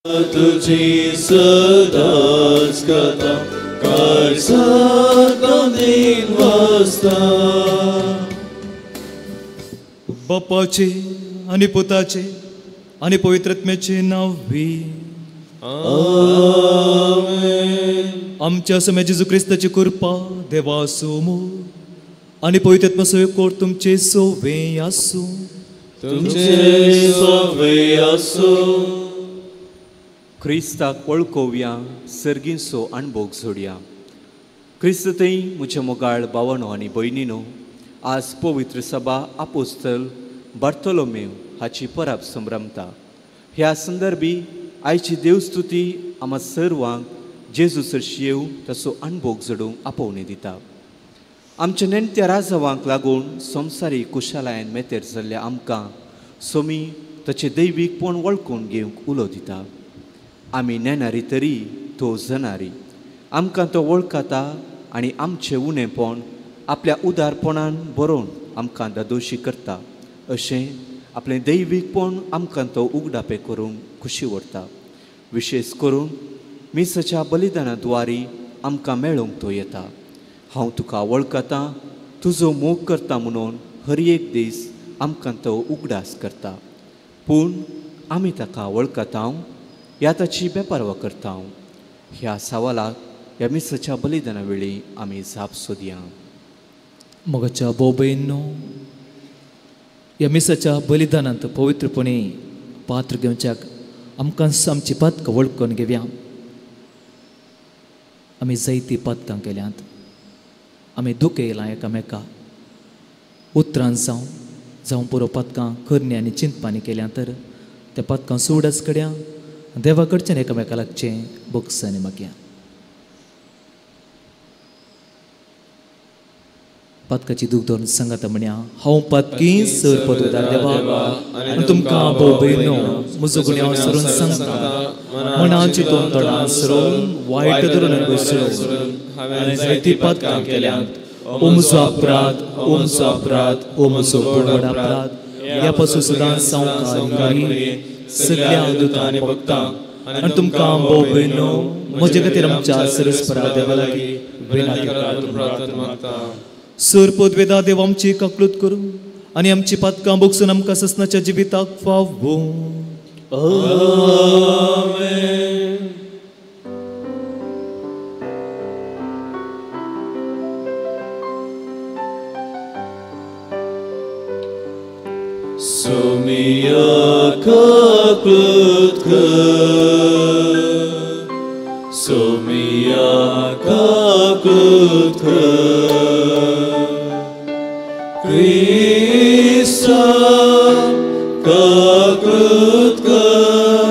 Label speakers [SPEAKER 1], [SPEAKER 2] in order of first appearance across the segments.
[SPEAKER 1] तुझी सदांच कथा काळजांत दिन वाजता.
[SPEAKER 2] बापाचे आनी पुताचे आनी पवित्रत्म्याचे नांव we.
[SPEAKER 1] आमेन.
[SPEAKER 2] आमच्या समय जेजू क्रिस्ताची कृपा देवा मोग आनी पवित्रत्म सोय तुमचे सोवे आसूं.
[SPEAKER 1] तुमचे सोवे आसूं.
[SPEAKER 3] क्रिस्ताक वळखोवया सर्गींचो अणभोग जोडया. क्रिस्त थंय म्हज्या मोगाळ भावानो आनी भयणीनो, आज पवित्र सभा आपोस्तल बार्तोलोमेव हाची परब संभ्रमता. ह्या संदर्भी आयची देवस्तुती आमा सर्वांक जेजू सरशी येवन ताचो अणभोग जोडूंक आपोवणी दिता. आमच्या नेणत्या राजावांक लागून संवसारीक कुशालायन मेतेर जाल्ल्या आमकां सोमी ताचें दैवीकपण वळखून घेवंक उलो दिता. आमी नेणारी तरी तो जनारी आमकां तो वळखता आनी आमचें उणेपण आपल्या उदारपणान बरोवन आमकां दादोशी करता. अशें आपलें दैवीकपण आमकां तो उगडापें करूंक खुशी व्हरता. विशेश करून मिसाच्या बलिदाना द्वारी आमकां मेळोवंक तो येता. हांव तुका वळखतां, तुजो मोग करता म्हणून हर एक दीस आमकां तो उगडास करता. पूण आमी ताका वळखता ह्या ताची बेपारवा करता. ह्या सवालाक ह्या मिसाच्या बलिदाना वेळी आमी जाप सोदया.
[SPEAKER 2] मोगाच्या भाव भयणींनो, ह्या मिसाच्या बलिदानांत पवित्रपणे पात्र घेवच्याक आमकां आमची पातकां वळखून घेवया. आमी जायतीं पातकां केल्यांत, आमी दुखयलां एकामेका उतरान जावं जावं पुरो पातकां करणी आनी चिंतपानी केल्यां तर त्या पातकां सोडाच कड्या देवा कडच्यान एकामेका लागचें बोगसांनी मागया. पातकाची दूख धरून सांगाता म्हणया, हांव पातकी सर पदवीदार देवा आनी तुमकां भाव भयणींनो म्हजो गुन्यांव सरून सांगता. मनान चिंतून तोंडान सरून वायट धरून घुसळून हांवें जायतीं पातकां केल्यांत. ओ म्हजो अपराध, ओ म्हजो अपराध, ओ म्हजो व्हड अपराध. ह्या पासून सदांच सावकार सगळ्या दुतां आनी भक्तांक आनी तुमकां भाव भयणींनो म्हजे खातीर आमच्या सरस्परा देवा लागीं विनंती करता. सर पदवेदा देव आमची काकलूत करूं आनी आमची पातकां भोगसून आमकां ससनाच्या जिविताक फावो.
[SPEAKER 1] आमेन. सोमिया काकलूत कर, सोमिया काकलूत कर, क्रिस्ता काकलूत कर,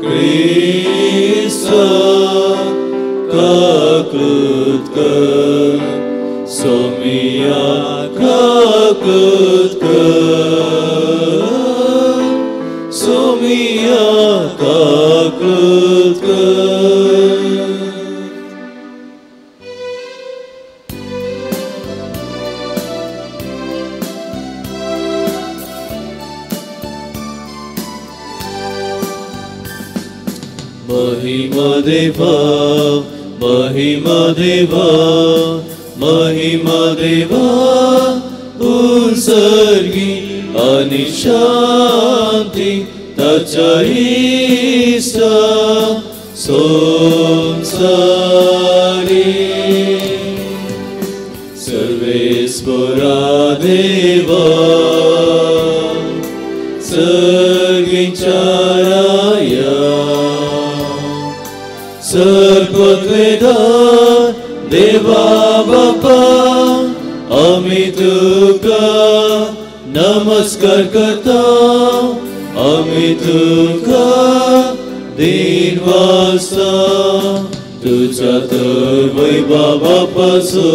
[SPEAKER 1] क्रिस्ता काकलूत कर, सोमिया काकलूत कर, सोमिया काकलूत कर. महिमा देवा, महिमा देवा, महिमा देवा, उंसर्गी आणि शांती ताच्या इसा संसारी. सर्वेस्परा देवा, सर्गींच्या राया, सर्वत्वेदा देवा बापा, आमी तुका नमस्कार करता, आमी तुका दिन वाजता, तुझ्या तर वैभवापासून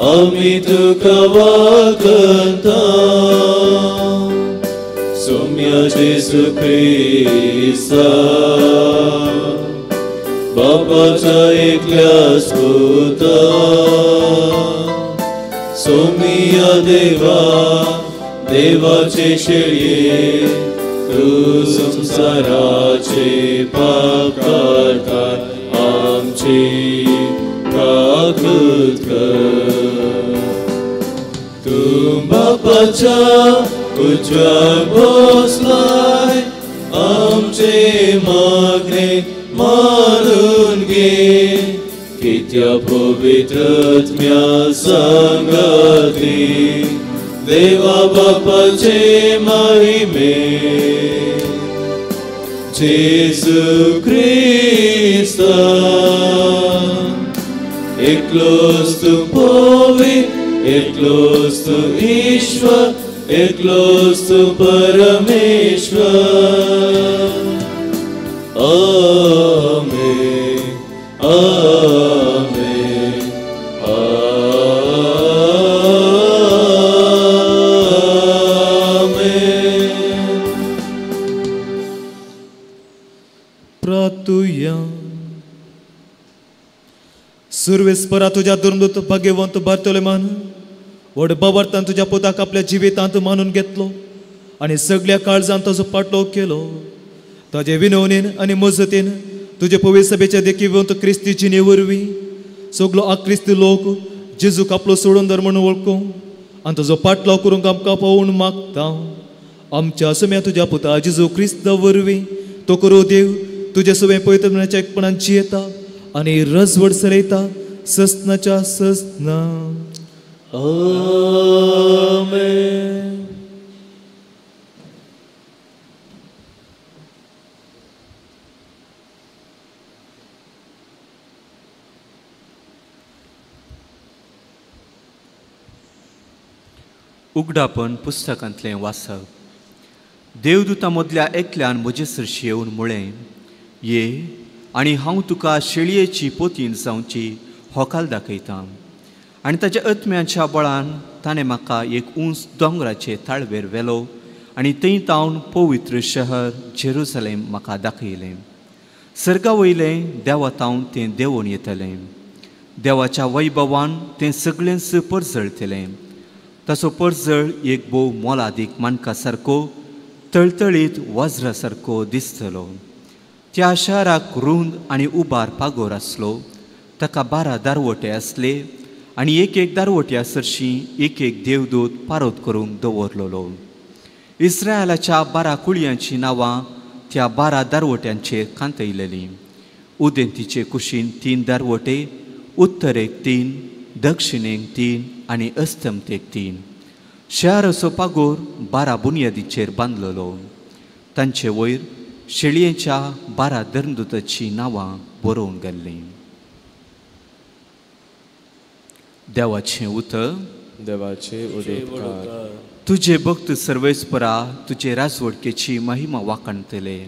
[SPEAKER 1] आमी तुका वागता. सोम्या जेजू क्रिस्ता बापाच्या एकल्याच पुता, सोमिया देवा देवाचे शेळये तूं संवसाराचे पाप काडटाय आमची काकूत कर. तूं बापाच्या उजव्याक बसलाय आमचे मागणे मानून घे. कित्या पवित्र आत्म्या सांगाती देवा बापाचे महिमे जेजू क्रिस्ता एकलोच तूं पवित्र, एकलोच तूं ईश्वर, एकलोच तूं परमेश्वर. आमेन, आमेन, आमेन.
[SPEAKER 2] प्रार्थुया. सुर्वेस्परा तुज्या दुर्मृत भाग्यवंत बार्तोलोमान व्हड बाबार्थान तुज्या पुताक आपल्या जिवितांत मानून घेतलो आनी सगळ्या काळजान ताजो पाटलो केलो. ताजे विनवणेन आनी मजतीन तुजे पवित्र सभेच्या देखीवंत क्रिस्ती जिणे वरवीं सगलो आक्रिस्ती लोक जेजूक आपलो सोडून म्हणून वळखूं आनी ताजो पाटलाव करूंक आमकां पावून मागता. आमच्या सम्या तुज्या पुता जेजू क्रिस्ता वरवीं तो करूं देव तुजे सवें पवित्रपणाच्या एकपणान जियेता आनी रजवड सरयता ससनाच्या ससना.
[SPEAKER 1] आमेन.
[SPEAKER 3] उगडापण पुस्तकांतलें वाचप. देवदूता मदल्या एकल्यान म्हजे सरशी येवन म्हळें, ये आनी हांव तुका शेळयेची पोतीन जावची होकाल दाखयतां. आनी ताच्या आत्म्याच्या बळान ताणें म्हाका एक उंच दोंगराचे ताळवेर व्हेलो आनी थंय तावन पवित्र शहर जेरुसलेम म्हाका दाखयलें. सर्गा वयलें देवा तावन तें देंवून येतलें. देवाच्या वैभवान तें सगळेंच परजळटलें. ताचो परजळ एक भोव मोलादीक मानका सारको तळतळीत वज्रा सारको दिसतलो. त्या शाराक रूंद आनी उबार पागोर आसलो. ताका 12 दारवटे आसले आनी एक एक दारवट्या सरशीं एक एक देवदूत पारोत करूंक दवरलेलो. इस्रायलाच्या 12 कुळयांचीं नांवां त्या 12 दारवट्यांचेर कांतयलेलीं. उदेंतीचे कुशीन 3 दारवटे, उत्तरेक 3, दक्षिणेक 3 आनी अस्तमतेक 3. शाराचो पागोर 12 बुन्यादीचेर बांदलेलो. तांचे वयर शेळयेच्या 12 धर्मदूताचीं नांवां बरोवन गेल्लीं. देवाचें उतर.
[SPEAKER 1] देवाचे उदकार.
[SPEAKER 3] तुजे भक्त सर्वेस्परा तुजे राजवटकेची महिमा वाखाणतले.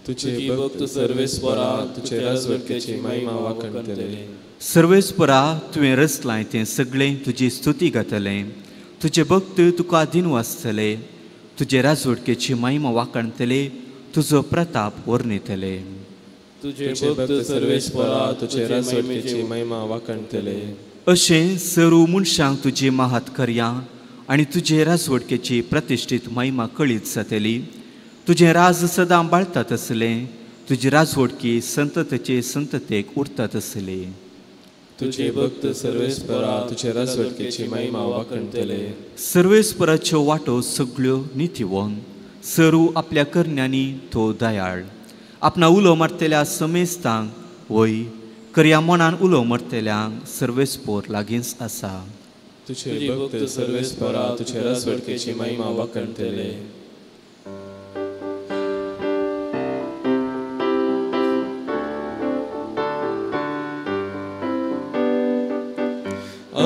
[SPEAKER 1] तुजे भक्त सर्वेस्परा तुजे राजवटकेची महिमा वाखाणतले.
[SPEAKER 3] सर्वेस्परा तुवें रचलां तें सगळें तुजी स्तुती गातलें. तुजे भक्त तुका दिनवासतले. तुजे राजवटकेची महिमा वाखाणतले. तुजो प्रताप वर्णितले.
[SPEAKER 1] तुजे भक्त सर्वेस्परा तुजे राजवटकेची महिमा वाखाणतले.
[SPEAKER 3] अशें सर्व मनशांक तुजी महात करया आनी तुजे राजवटकेची प्रतिश्ठीत महिमा कळीत जातली. तुजें राज सदां बाळतात आसलें. तुजी राजवटकी संततेचे संततेक उरतात आसली.
[SPEAKER 1] तुजे भक्त सर्वेस्परा तुजे राजवटकेची महिमा वाखाणतले.
[SPEAKER 3] सर्वेस्पराच्यो वाटो सगळ्यो नितीवंत. सर्व आपल्या करण्यांनी तो दयाळ. आपणा उलो मारतल्या समेस्तांक वय करया मनान उलो मारतल्यांक सर्वेस्पोर लागींच आसा.
[SPEAKER 1] तुजे भक्त सर्वेस्परा तुजे राजवटकेची महिमा वाखाणतले.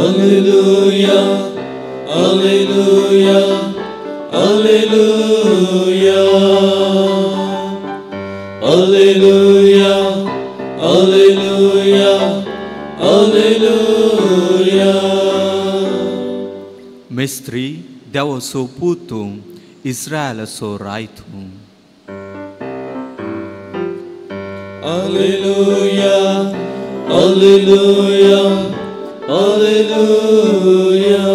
[SPEAKER 1] Alleluia, Alleluia, Alleluia, Alleluia, Alleluia, Alleluia.
[SPEAKER 3] Mestri देवाचो पूत तूं, इस्रायलाचो राय तूं.
[SPEAKER 1] Alleluia, Alleluia, Alleluia.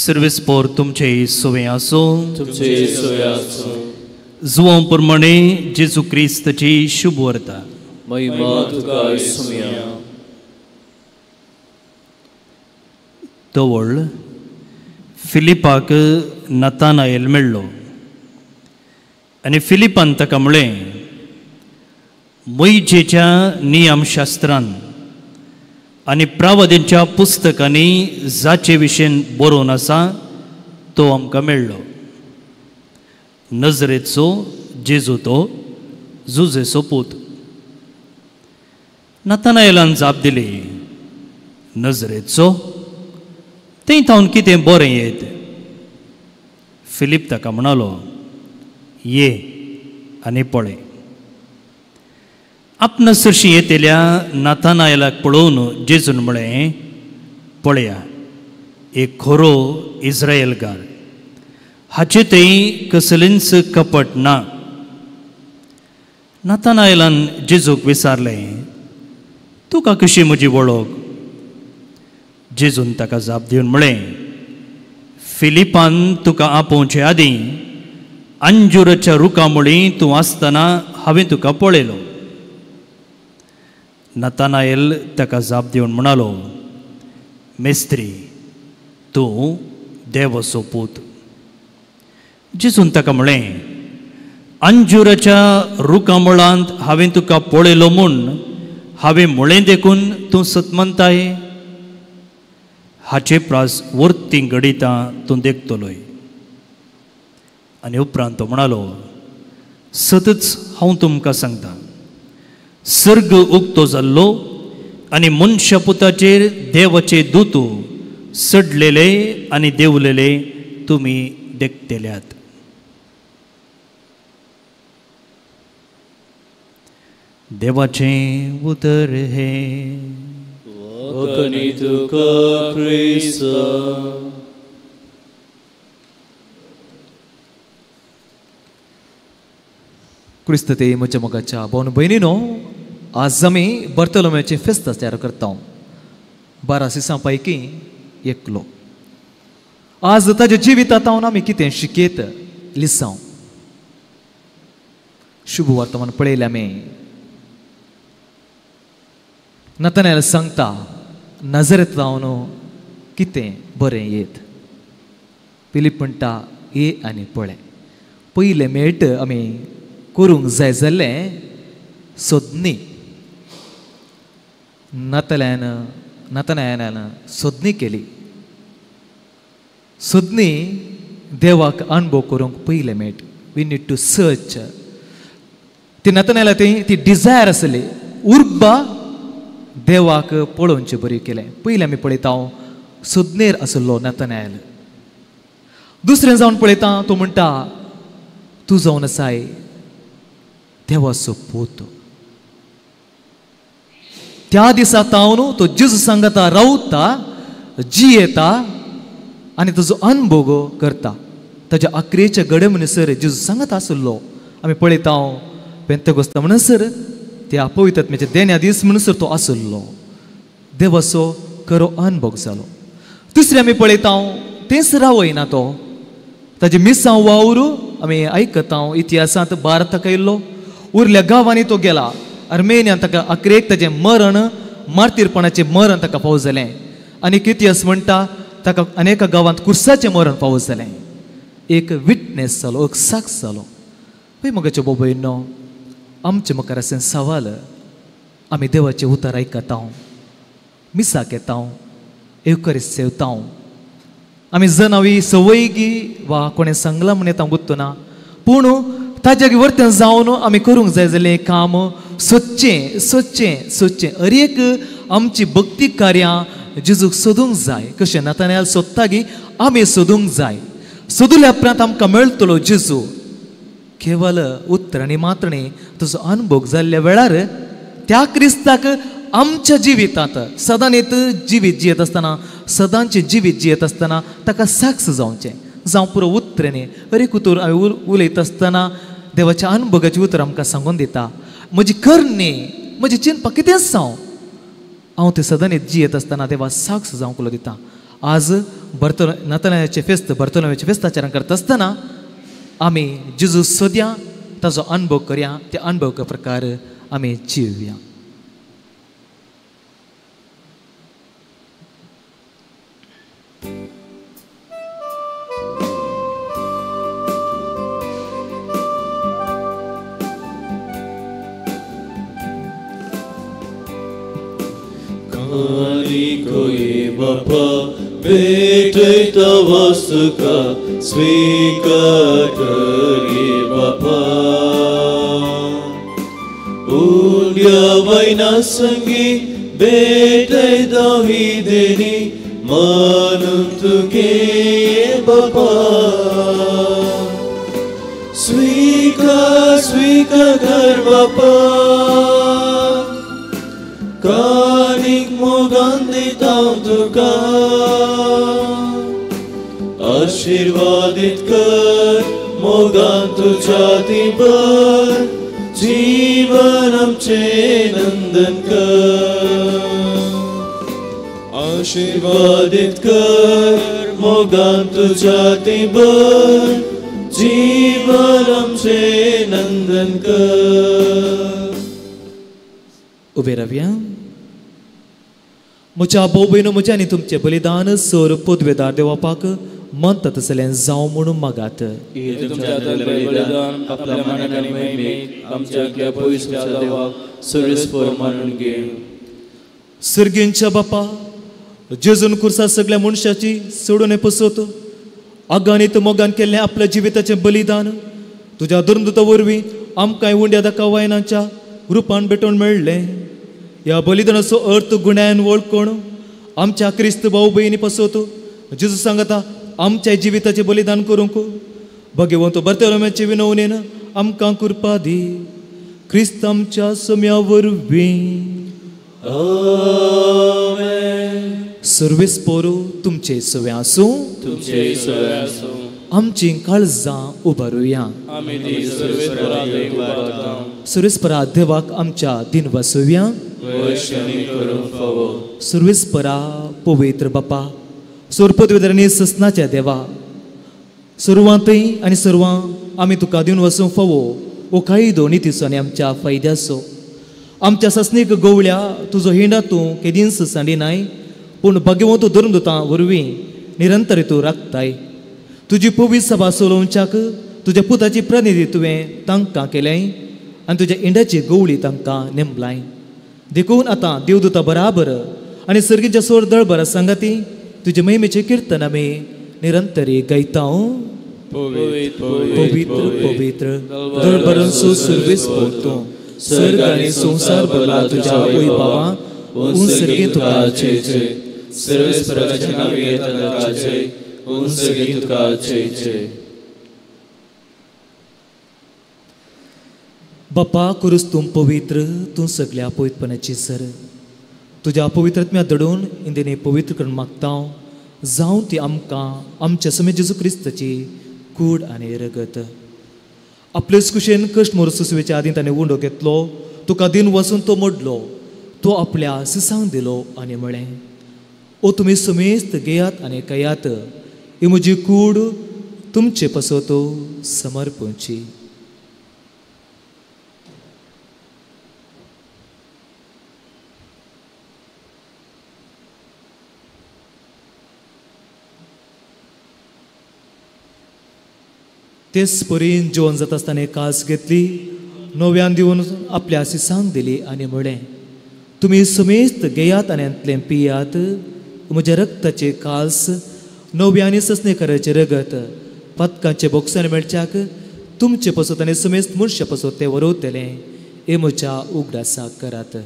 [SPEAKER 4] सर्वेस पोर तुमचे सोवे आसूं.
[SPEAKER 1] तुमचे सोवे आसूं.
[SPEAKER 4] जुवां प्रमाणे जेजू क्रिस्ताची शुभ वार्ता.
[SPEAKER 1] महिमा तुका येसुया.
[SPEAKER 4] तवळ फिलिपाक नतानाएल मेळ्ळो आनी फिलिपान ताका म्हळें, मोयजेच्या नियमशास्त्रान आनी प्रावदींच्या पुस्तकांनी जाचे विशीं बरोवन आसा तो आमकां मेळ्ळो. नजरेचो जेजू तो जुजेचो पूत. नतानाएलान जाप दिली, नजरेचो थंय थावन कितें बरें येत? फिलीप ताका म्हणालो, ये आनी पळय. आपणा सरशी येतल्या नतानाएलाक पळोवन जेजून म्हळें, पळया एक खरो इस्रायलकार, हाचे थंय कसलेंच कपट ना. नतानाएलान जेजूक विचारलें, तुका कशी म्हजी वळख? जेजून ताका जाप दिवन म्हळें, फिलिपान तुका आपोवचे आदीं अंजुराच्या रुखा मुळीं तूं आसतना हांवें तुका पळयलो. नतानाएल ताका जाप दिवन म्हणालो, मेस्त्री, तूं देवाचो पूत. जेजून ताका म्हळें, अंजुराच्या रुखा मुळांत हांवें तुका पळयलो म्हूण हांवें म्हळें देखून तूं सतमंताय? हाचे प्रास वर्ती घडितां तूं देखतलोय. आनी उपरांत तो म्हणालो, सतच हांव तुमकां सांगता, सर्ग उक्तो जाल्लो आनी मनशा पुताचेर देवाचे दूत सडलेले आनी देवलेले तुमी देखतल्यात. देवाचें उतर हें.
[SPEAKER 1] वखणी तुका क्रिस्ता.
[SPEAKER 2] क्रिस्त ते म्हज्या मोगाच्या भावन भयणीनो, आज आमी बर्तलोमेचे फेस्त तयार करता. 12 दिसां पैकी एकलो. आज ताच्या जिवितांत आमी कितें शिकयत लिसांव. शुभ वर्तमान पळयलें आमी. नतनाएल सांगता, नजरेंत जावन कितें बरें येत? फिलीप म्हणटा, ये आनी पळय. पयलें मेट आमी करूंक जाय जाल्लें सोदनी. नतनाएलान सोदनी केली. सोदनी देवाक अणभव करूंक पयलें मेट. We need to search. ती नतनाएला ती डिजायर आसली, उर्बा देवाक पळोवचें बरी केलें. पयलें आमी पळयता सोदनेर आसलो नतनाएल. दुसरें जावन पळयता तो म्हणटा, तूं जावन आसाय देवाचो पूत. त्या दिसा तावन तो जेजू सांगता रावता, जियेता आनी ताजो अनभोग करता. ताज्या आक्रेच्या गडे म्हणसर जेजू सांगता आसलो. आमी पळयता पेंतेकोस्ता म्हणसर त्या पवित्रात्म्याच्या देण्या दीस म्हणसर तो आसलो. देवाचो खरो अनभोग जालो. दुसरें आमी पळयता तेंच रावयना तो. ताजे मिसांव वावर आमी आयकता इतिहासांत भारत ताका येयल्लो, उरल्या गांवांनी तो गेला. आर्मेनियान ताका अक्रेक ताजें मरण, मार्तीरपणाचें मरण ताका फावो जालें. आनी इतिहास म्हणटा ताका अनेका गांवांत कुर्साचें मरण फावो जालें. एक विटनेस जालो, एक साक्ष जालो. पळय म्हज्या बाबयनो, आमचे मुखार अशें सवाल, आमी देवाचें उतर आयकता, मिसाक येता, येवकरीस्त सेवता, आमी जनावी संवयगी वा कोणें सांगलां म्हण येता गुत्तो ना, पूण ताज्या वर्तन जावन आमी करूंक जाय जाल्लें काम सोदचें सोदचें सोदचें. अरेक आमची भक्ती कार्यां जेजूक सोदूंक जाय. कशें नतानाएल सोदता गी आमी सोदूंक जाय. सोदल्या उपरांत आमकां मेळटलो जेजू. केवल उतरांनी मात्र न्ही, तुजो अनुभव जाल्ल्या वेळार त्या क्रिस्ताक आमच्या जिवितांत सदांच जिवीत जियेत आसतना, सदांचें जिवीत जियेत आसतना ताका साक्ष जावचें. जावं पुरो उतरांनी अरेक उतर आमी उलयता आसतना देवाच्या अनुभवाचें उतर आमकां सांगून दिता. म्हजी करणी, म्हजी चिंतपा कितेंच जावं, हांव तें सदांच जियेत आसतना देवा साक्ष जावंक उलो दिता. आज नतनायाचे फेस्त, बर्तोलोमेचे फेस्त आचरण करता आसतना आमी जेजू सोदया, ताजो अनुभव करया, त्या अनुभव प्रकार आमी जिवया.
[SPEAKER 1] बापा भेटयता वासुका स्वीकार करी बापा उंड्या वयना संगी भेटयता ही देणी मानून तुगे बापा स्वीकार स्वीकार कर बापा कानिक मोगान दिता तुका आशीर्वादित कर मोगान तुझ्या दिबर जीवन आमचें नंदन कर आशीर्वादित कर मोगान तुझ्या दिबर जीवन आमचें नंदन कर.
[SPEAKER 2] उबे रावया. म्हज्या भाव भयणो, म्हज्या आनी तुमचें बलिदान सर पदवेदार देवापाक मनता तसलें जावं म्हणून मागात. सर्गींच्या बापा, जेजून कुर्सा सगळ्या मनशाची सोडून पसत आगानीत मोगान केल्लें आपल्या जिविताचें बलिदान तुज्या धर्मदूता वरवीं आमकां उंड्या दाका वायनाच्या रुपान भेटोवन मेळ्ळें. ह्या बलिदानाचो अर्थ गुण्यान वळखून आमच्या क्रिस्त भाव भयणी पसत जेजू सांगता आमच्या जिविताचें बलिदान करूंक भगवंत बर्तोलोमेचे विनवणेन आमकां कृपा दी. क्रिस्त आमच्या सम्या वरवीं. सर्वेस पोरू तुमचे सवे आसूं,
[SPEAKER 1] तुमचे सवे आसूं.
[SPEAKER 2] आमची काळजां उबारुया. सर्वेस्परा देवाक आमच्या दिन वसोवया. सर्वेस्परा पवित्र बापा, सोरपदवेदरांनी ससनाच्या देवा, सर्वांतय आनी सर्वां आमी तुका दिवन वसूंक फावो हो कायदो नितीचो आनी आमच्या फायद्याचो. आमच्या ससनीक गोवळ्या तुजो हिंडा तूं केदींच सांडिनाय, पूण भाग्यवंत धर्मदूतां वरवीं निरंतर तूं राखताय. तुजी पवित्र सभा चलोवच्याक तुज्या पुताची प्रतिनिधी तुवें तांकां केलें आनी तुज्या इंड्याची गवळी तांकां नेमलाय. देखून आतां देवदूता बराबर आनी सर्गीच्या सोर दळबर सांगाती तुजे महिमेचें किर्तन आमी निरंतरी गायता. पवित्र पवित्र दळबरांचो सुर्वेस तूं, सर्ग आनी संवसार भरला तुज्या वैभवा. उन सर्गीं तुका जय जय,
[SPEAKER 1] सर्वेस्पराच्या नांवान येता ताका जय, उन सर्गीं तुका जय जय.
[SPEAKER 2] बापा, कुरूस तूं पवित्र, तूं सगल्या पवित्रपणाची सर. तुज्या पवित्रत्म्या दडून इंदिनी पवित्र करून मागता जावं ती आमकां आमच्या समेत जेजू क्रिस्ताची कूड आनी रगत. आपलेच कुशेन कश्ट मोर सुसवेच्या आदीं ताणें उंडो घेतलो, तुका दिन वचून तो मोडलो, तो आपल्या सिसांक दिलो आनी म्हळें, ओ तुमी समेस्त घेयात आनी खायात, ही म्हजी कूड तुमचे पासत समर्पणची. तेच परीन जेवण जाता आसतना कास घेतली, नव्यान दिवन आपल्या सिसांक दिली आनी म्हळें, तुमी समेस्त घेयात आनी हांतलें पियात, म्हज्या रक्ताचे कास नव्या आनी ससने कराचें रगत पातकांचे बोक्सान मेळच्याक तुमचे पसत आनी समेस्त मनशा पसत तें वरवतलें. हे म्हज्या उगडासाक करात.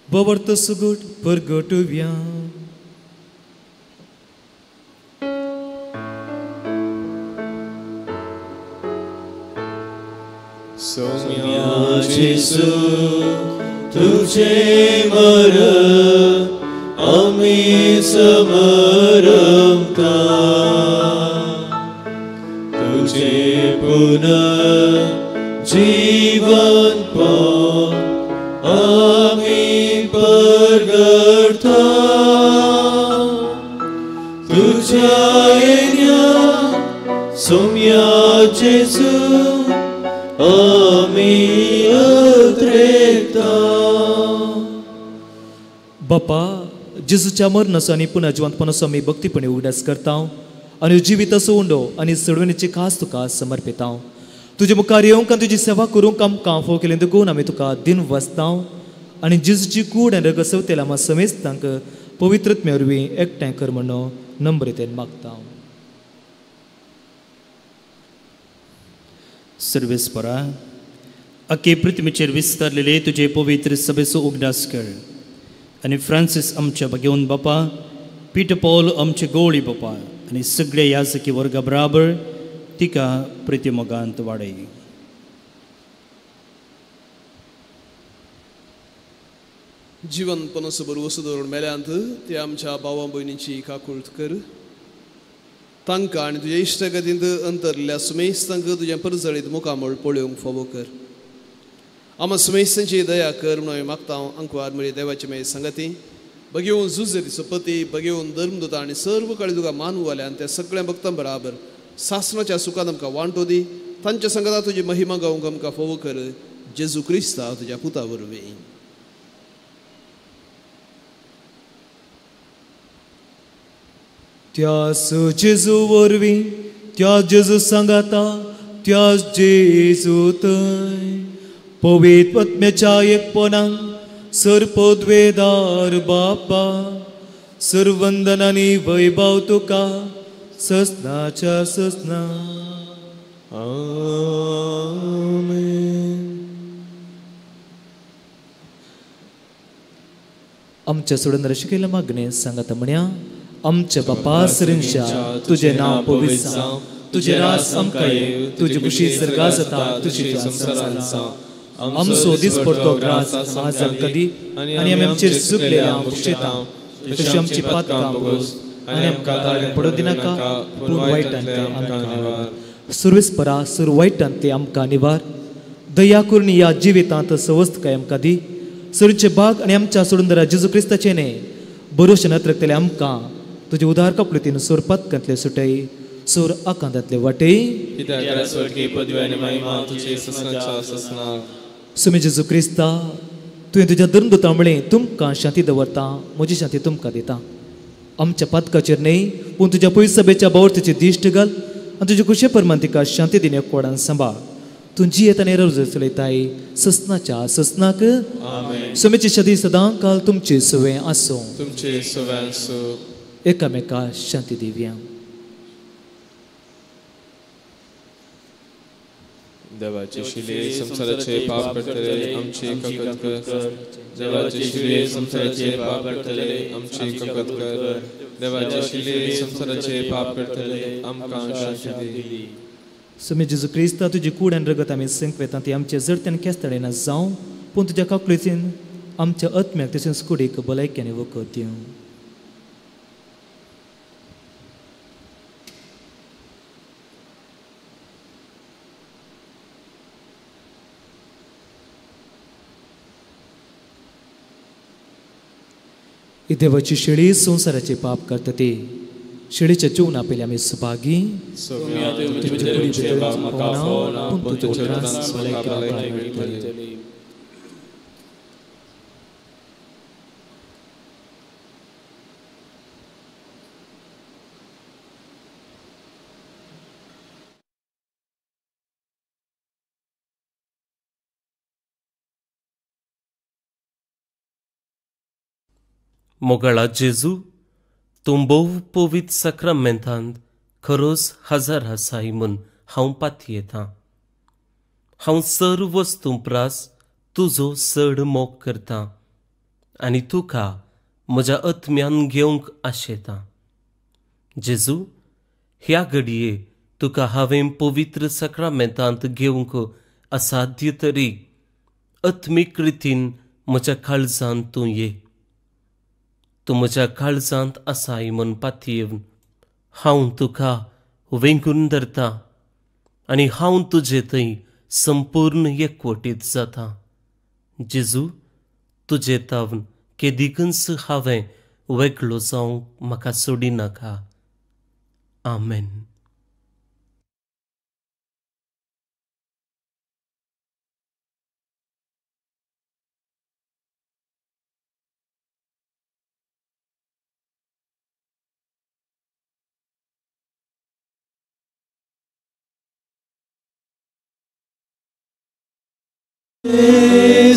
[SPEAKER 2] बवर्त सुगट परगटुव्या.
[SPEAKER 1] सोम्या जेजू तुझे मरण आमी समरमता, पुनः जीवनपण आमी परगडता तुझ्या येण्या सोम्या जेजू आमी उद्रेकता.
[SPEAKER 2] बापा, जेजूच्या मरणाचो आनी पुनः जिवंतपणाचो आमी भक्तीपणी उगडास करता आनी जिविताचो उंडो आनी सोडवणेची खास तुका समर्पिता. तुजे मुखार येवंक आनी तुजी सेवा करूंक आमकां फोव केलें देखून आमी तुका दिन वसता आनी जेजूची कूड आनी रगत सवतेल्या आमकां समेस्तांक पवित्रत्मे वरवीं एकठांय कर म्हणून नम्रतेन मागता.
[SPEAKER 4] सर्वेस्परा, अख्खे पृथ्वीचेर विस्तारलेले तुजे पवित्र सभेचो उगडास कर आनी फ्रांसीस आमच्या भगेवन बापा, पीटर पॉल आमचे गोळी बापा आनी सगळे याजकी वर्गा बराबर तिका प्रितीमोगांत वाडय.
[SPEAKER 5] जीवन पनसबर वसू दवरून मेल्यांत ते आमच्या भावा भयणीची काकूळत कर. तांकां आनी तुज्या इश्टगतींत अंतरल्या सुमेस्तांक तुज्या परजळीत मुखामळ पळोवंक फावो कर. आमा सुमेस्तांची दया कर म्हणून मागता. अंकवार म्हळी देवाची मागीर सांगती बघेवन जुजेरीचो पती, बघेवन धर्मदूता आनी सर्व काळी तुका मानवाल्यान त्या सगळ्या भक्तां बराबर सासणाच्या सुखान आमकां वांटो दी. तांच्या संगता तुजी महिमा गावंक आमकां फावो कर. जेजू क्रिस्ता तुज्या पुता वरवीं.
[SPEAKER 2] त्यास जेजू वरवीं, त्या जेजू सांगाता, त्यास जेजू थंय पवित्र पत्म्याच्या एकपणान सर्पद्वेदार बापा, सर्वंदन आनी वैभव तुका ससनाच्या ससना.
[SPEAKER 1] आमेन.
[SPEAKER 2] आमच्या सोडून शिकयल्या मागणें सांगाता म्हण्या. आमच्या बापा सरिंच्या तुजें नांव पवित्र जावं, तुजें राज आमकां येवं, तुजी खुशी सर्गां जाता तुजी संवसारांत जावं. आमचो दिसपडतो ग्रास आज आमकां दी आनी आमी आमचेर चुकलेल्या भोगशेता तशी आमची पातकां भोगोस आनी आमकां ताळें पडूं दिनाका, पूण वायटांतलें आमकां निवार. सुरवेस्परा सुर वायटांतलें आमकां निवार. दया करून ह्या जिवितांत सवस्तकाय आमकां दी. सरीचे बाग आनी आमच्या सोडून जेजू क्रिस्ताचें न्हय बरोवशें नत्रकतलें आमकां तुजे उदार कपलतीन सोर पातकांतले सुटय, सोर आकांतांतले वाटय. सुमी जेजू क्रिस्ता, तुवें तुज्या धर्मदूता म्हळें तुमकां शांती दवरता, म्हजी शांती तुमकां दिता. आमच्या पातकाचेर न्हय पूण तुज्या पयसभेच्या बावर्थेची दिश्ट घाल आनी तुजे खुशे प्रमाण तिका शांती दिन एकवटान सांबाळ. तूं जियेत आनी रोज चलयताय ससनाच्या ससनाक. सुमेची शांती सदां काल तुमचे सुवें आसूं.
[SPEAKER 1] तुमचे सुवें आसूं.
[SPEAKER 2] एकामेका शांती दिवया.
[SPEAKER 1] देवाचे शिले संवसाराचे पाप करतले आमची ककत कर. देवाचे शिले संवसाराचे पाप करतले आमची ककत कर. देवाचे शिले संवसाराचे पाप करतले आमकां शांती दी.
[SPEAKER 2] सुमी जेजू क्रिस्ता, तुजी कूड आनी रगत आमी संकवेता ती आमचे जडते आनी केस्तडेना जावं, पूण तुज्या काकळीचेन आमच्या आत्म्याक तशेंच कुडीक भलायकी आनी वखद दिवं. ही देवाची शेळी संवसाराचे पाप करता ती शेळीच्या जेवणा पयलीं आमी सुभागी.
[SPEAKER 6] मोगाळा जेजू, तूं भोव पवित्र साक्रामेंतांत खरोच हजर आसाय म्हूण हांव पातयेतां. हांव सर्व वस्तूं प्रास तुजो चड मोग करतां आनी तुका म्हज्या आत्म्यान घेवंक आशेतां. जेजू, ह्या घडये तुका हांवें पवित्र साक्रामेंतांत घेवंक असाध्य तरी आत्मीक रितीन म्हज्या काळजांत तूं ये. तूं म्हज्या काळजांत आसाय म्हूण पातयेवन हांव तुका वेंगून धरतां आनी हांव तुजे थंय संपूर्ण एकवटीत जाता. जेजू, तुजे तावन केदिकूच हांवें वेगळो जावंक म्हाका सोडिनाका. आमेन.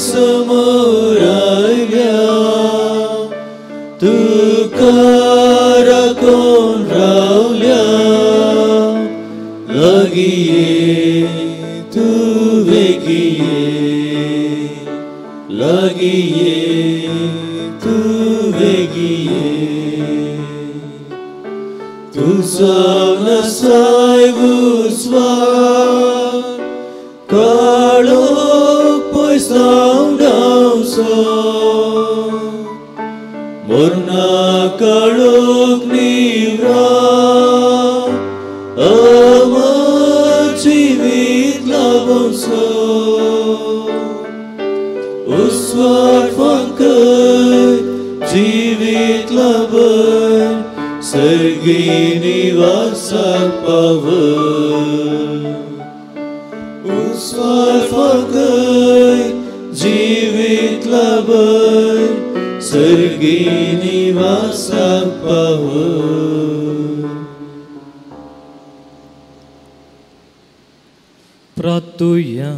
[SPEAKER 7] समोर आयल्या तुका राखून रावल्या लागीं तूं वेगीं लागीं तूं वेगीं तूं जावन आसाय उजवाड काळो मरणा काळोख निवरा अमर जिवीत लाभोसो उस्वाड फांकय जिवीत लाभय सर्गी निवासाक पावय उस्वाड फांकय जिवीत लाभय सर्गी निवासाक पावय.
[SPEAKER 2] प्रार्थुया.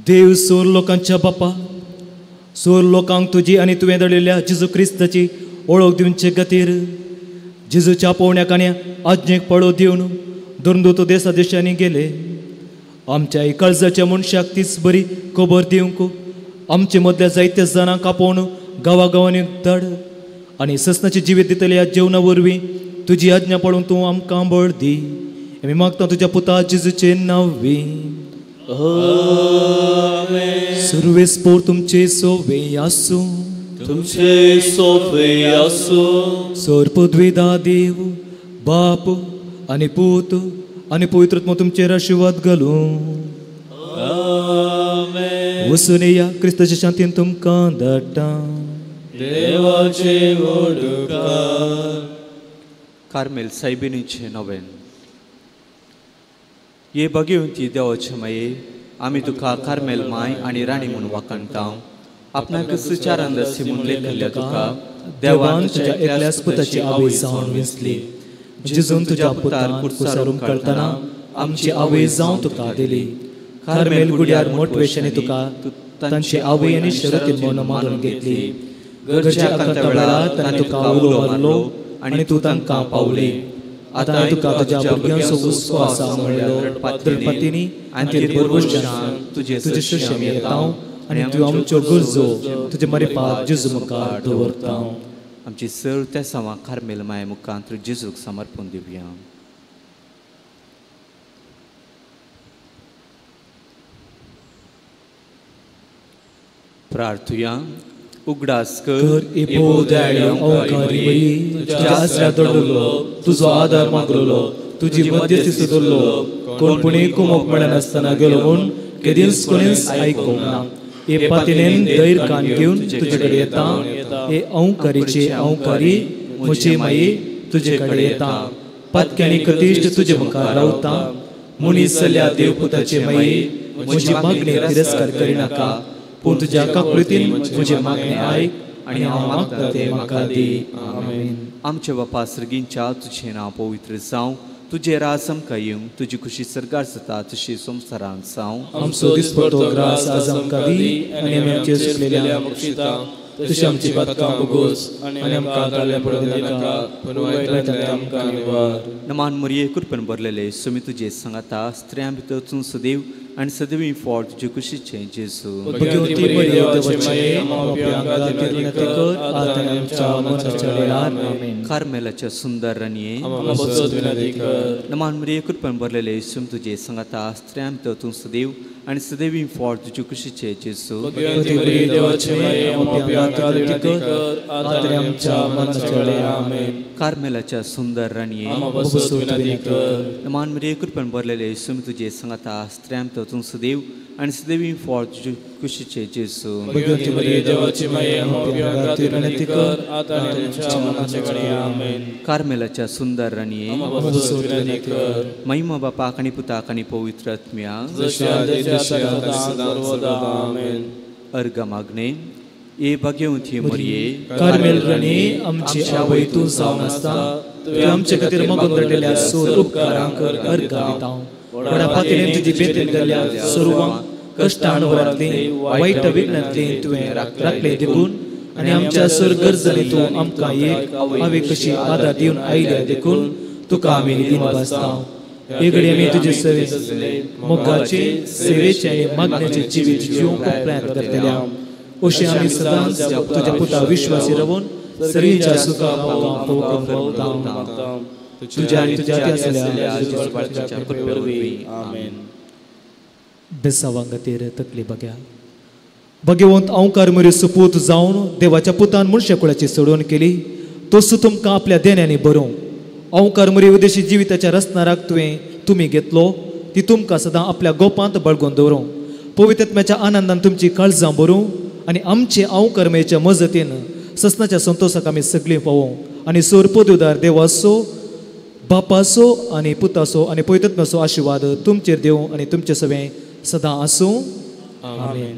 [SPEAKER 2] देव सोर लोकांच्या बापा, सोर लोकांक तुजी आनी तुवें धाडिल्ल्या जेजू क्रिस्ताची ओळख दिवचे खातीर जेजूच्या पोवण्याक आनी आज्ञेक पळो दिवन दुर्दूत देसा देशांनी गेले. आमच्या काळजाच्या मनशाक तीच बरी खबर दिवंक आमचे मदल्या जायत्या जाणांक आपोवन गांवागांवांनी धाड आनी ससनाचें जिवीत दितल्या जेवणा वरवीं तुजी आज्ञा पळोवन तूं आमकां बळ दी. आमी मागता तुज्या पुता जेजूचे नांवी. सुरवेस्पोर तुमचे सोवे आसूं.
[SPEAKER 7] तुमचे सोवे आसूं.
[SPEAKER 2] सर्पद्वेदा देव बाप आनी पूत आनी पवित्र आत्मो तुमचेर आशिर्वाद घालूं. वचून या क्रिस्ताच्या शांतीन तुमकां धाडटा.
[SPEAKER 7] देवाचे व्हडकार.
[SPEAKER 3] कार्मेल सायबिणीचें नवेन. हे भगवंती देवाचे माये, आमी तुका कार्मेल माय आनी राणी म्हूण वाखाणता. आपणाक सुचारांदसी म्हूण लेखिल्ल्या तुका
[SPEAKER 2] देवान तुज्या एकल्याच पुताची आवय जावन वेंचली. जेजून तुज्या पुतान कुर्सार उमकळतना आमची आवय जावन तुका दिली. कार्मेल गुड्यार मोटवेशांनी तुका तांची आवय आनी शरतीन म्हूण मानून घेतली. गरजे आकांता वेळार तांणी तुका उलो मारलो आनी तूं तांकां पावली. आतां तुका तुज्या भुरग्यांचो हुस्को आसा म्हणलो दृढपतींनी आनी भरभरशान तुजे शिश्य येता आनी तूं आमच्यो गरजो तुजे मरिपाक जेजू मुखार दवरता.
[SPEAKER 3] आमची सर त्या सवा कार्मेल माये मुखांत जेजूक समर्पण दिवया. प्रार्थुया. उगडास कर
[SPEAKER 2] तुजो आदार मागलो, तुजी मध्यस्थी सोदलो, कोण पुणी कुमोक मेळनासतना गेलो म्हूण केदींच कोणीच आयकूंक ना. हे पातीनेन धैर्य कान घेवन तुजे कडेन येता. हे अंकारीचे अंकारी म्हजे माये तुजे कडेन येता. पातक्यांनी कतिश्ट तुजे मुखार रावता. मनीस जाल्या देवपुताचे माये म्हजी मागणी तिरस्कार करिनाका, पूण तुज्या काकुळतीन म्हजें मागणें आयक आनी हांव मागता तें म्हाका दी. आमेन.
[SPEAKER 3] आमच्या बापा सर्गींच्या तुजें नांव पवित्र जावं, तुजें राज आमकां येवं, तुजी खुशी सर्गार जाता तशी संवसारांत जावं.
[SPEAKER 2] आमचो दिसपडतो ग्रास आज आमकां दी आनी आमी आमचेर चुकलेल्यांक बक्षिता तशी आमची पातकां भोगोस आनी आमकां ताळ्या पडूं दिनाका, पूण वायटांतल्यान आमकां निवार.
[SPEAKER 3] नमान मरिये कृपेन भरलेले सुमी तुजे सांगाता, स्त्रियां भितर तूं सदैव आनी सदैवी फळ तुजे कुशीचें जेजू. कार्मेलाच्या सुंदर राणये नमान मरिये कृपेन भरलेले येशू तुजे सांगाता स्त्रियां भितर तूं सदैव आनी सदैवी फळ तुजे कुशीचें जेजू. कार्मेलाच्या सुंदर राणये नमान मरिये कृपेन भरलेले येशू तुजे सांगाता स्त्रियां भितर तूं सदैव आनी सदैवी फळ तुजे कुशीचें जेजू. कार्मेलाच्या सुंदर राणये महिमा बापाक आनी पुताक आनी पवित्र आत्म्याक. अर्घ मागणे. ए भाग्यवंती मरिये
[SPEAKER 2] कार्मेल राणी आमची आवय तूं जावन आसता तुवें आमचे खातीर मागून रडलेल्या सोर उपकारांक अर्घां दिता. व्हडा पातळेन तुजी बेतेन गेल्ल्या सर्वांक कश्टान वरांतली वायट विघ्नांतली तुवें राखलें देखून आनी आमच्या सर गरजांनी तूं आमकां एक हांवें कशी आदार दिवन आयल्या देखून तुका आमी दिनवासता. हे घडये आमी तुजे सेवे मोगाचे सेवेचे आनी मागण्याचे जिवीत जिवंक प्रयत्न करतल्या अशें आमी सदांच तुज्या पुता विश्वासी रावून सरीच्या सुखा भोगता. तुज्या आनी तुज्या आसल्या बेसावां खातीर तकली बघ्या. भगवंत अंकार मरी सुपूत जावन देवाच्या पुतान मनशाकुळाची सोडवण केली तसो तुमकां आपल्या देण्यांनी बरोवं. अंकार मरी उदेशी जिविताच्या रचणाराक तुवें तुमी घेतलो ती तुमकां सदां आपल्या गोपांत बळगून दवरूं. पवित्रत्म्याच्या आनंदान तुमची काळजां भरूं आनी आमचे अंकर्मेच्या मजतीन ससनाच्या संतोषाक आमी सगळीं पावों आनी सोर पदुदार देवाचो बापाचो आनी पुताचो आनी पवित्रत्म्याचो आशिर्वाद तुमचेर देवूं आनी तुमचे सगळें सदां आसूं. आमेन.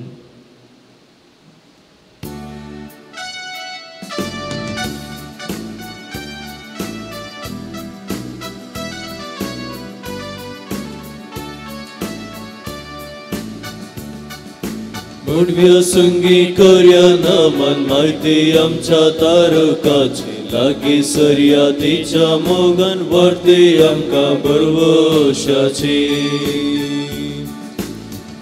[SPEAKER 7] मुडव्या संगी करया नमन माहिती आमच्या तारकाची लागी सरया तिच्या मोगन वाडते आमकां भरवशाची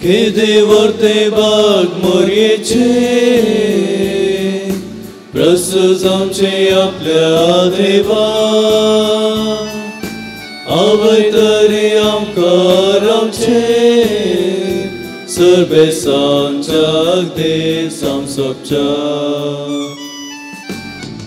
[SPEAKER 7] केदे वर्ते बाग मोरयेचे प्रस जावचे आपल्या देवा आवय तरी आमकां रावचे सर्वेसांच्याक देसां सोबच्या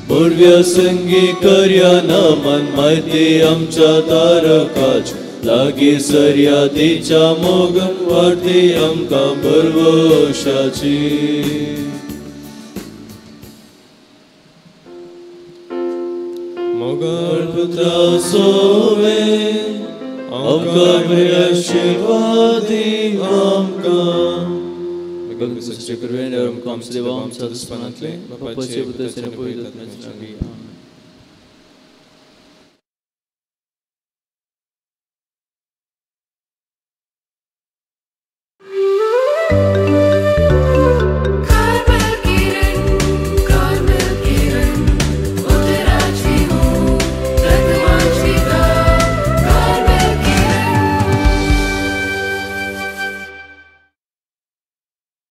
[SPEAKER 7] मुडव्या संगी करया नमन माहिती आमच्या तारकाच लागी सरया तिच्या मोगन वाडती आमकां भरवशाची. मोगन पुत्रा सोवे आमकां आशिर्वादी आमकां.